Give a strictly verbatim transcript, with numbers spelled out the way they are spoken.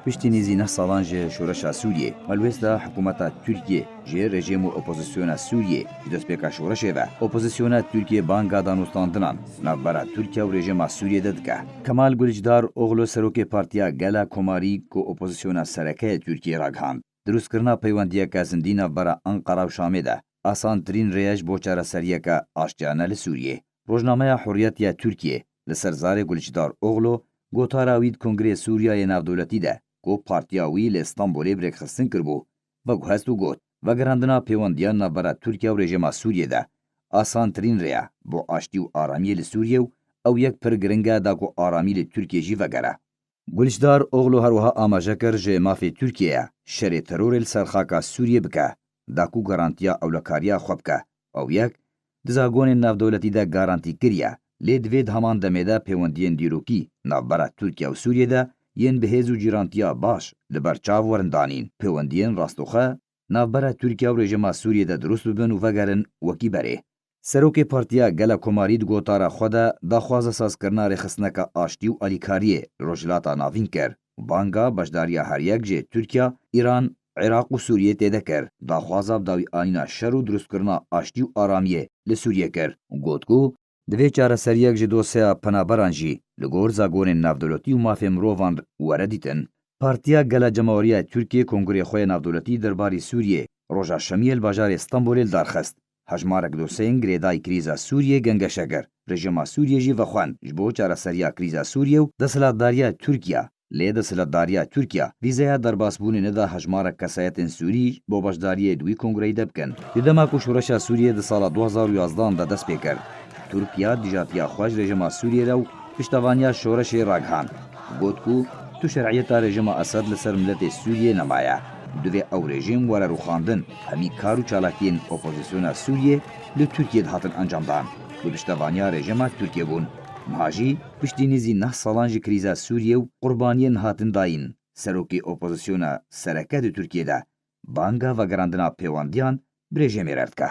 Piştî nêzî neh salan ji şoreşa Sûriyê, helwêsta hikûmeta Tirkiyê ji rejîm û opozisyona Sûriyê ji destpêka şoreşê ve, opozisyona Tirkiyê banga danûstandinan navbera Tirkiye û rejîma Sûriyê de dike. Kemal Gulicdar Oglu, serokê Partiya Gela Komarî ku opozisyona sereke ye Tirkiyê ragihand, dirûstkirina peywendiyeke zindî navbera Enqera û Şamê de asantirîn rê ye ji bo çareseriyeke aştiyane li Sûriyê. Rojnameya Hurriyet ya Tirkiyê li ser zarê Gulicdar Oglu, gotara wî di Kongreyê Sûriya yê Navdewletî de ku partiya wî li Stenbolê bi rêkxistin kiribû, veguhest û got, vegerandina pêwendiyan navbera Tirkiye û rejîma Sûriyê de asantirîn rê ye bo aştî û aramiyê li Sûriyê û ew yek pir giring e da ku aramî li Tirkiyê jî vegere. Gulicdar Oglu her wiha amaje kir ji mafê Tirkiyê ye şerê terorê li ser xaka Sûriyê bike, da ku garantiya ewlekariya xwe bike. Ew yek di zagonên navdewletî de garantî kiriye, lê divê di heman demê de pêwendiyên dîrokî navbera Tirkiye û Sûriyê de yên bi hêz û cîrantiya baş li ber çav werin danîn. Pêwendiyên rastoxwe navbera Tirkiye û rejîma Sûriyê de dirust bibin û vegerin wekî berê. Serokê Partiya Gela Komarî di gotara xwe de daxwaza sazkirina rêxistineke aştî û alîkariyê li Rojhilata Navîn kir û banga beşdariya her yek jê Tirkiye, Îran, Iraq û Sûriyê tê de kir. Daxwaza bi dawî anîna şer û dirustkirina aştî û aramiyê li Sûriyê kir û got ku divê çareseriyek ji dosyeya penaberan jî li gor zagonên navdewletî û mafê mirovan were dîtin. Partiya Gela Cemaweriya Tirkiyê kongrê xwe yê navdewletî derbarî Sûriyê roja Şemiyê li bajarê Stenbolê li dar xist. Hejmarek dosyeyên girêdayî krîza Sûriyê gengeşe kir. Rejîma Sûriyê jî vexwend ji bo çareseriya krîza Sûriyê û desthilatdariya Tirkiye. Lê desthilatdariya Tirkiye vîzeya derbasbûnê neda hejmarek kesayetên Sûrî ji bo beşdariyê di wî kongreyî de bikin. Di dema ku şoreşa Sûriyê di sala du hazar û yazdehan de dest pê kir, Tirkiye dijatiya xwe ji rejîma Sûriyê re û piştevaniya şoreşê ragihand. Got ku tu şer'iyeta rejîma Esed li ser miletê Sûriyê nemaye. Divê ew rejîm were rûxandin. Hemî kar û çalakiyên opozisyona Sûriyê li Tirkiyê dihatin encamdan. Bi piştevaniya rejîma Tirkiyê bûn. Niha jî piştî nêzî neh salan ji krîza Sûriyê û qurbaniyên hatin dayîn, serokê opozisyona sereke di Tirkiyê de banga vegerandina pêwendiyan bi rejîmê re dike.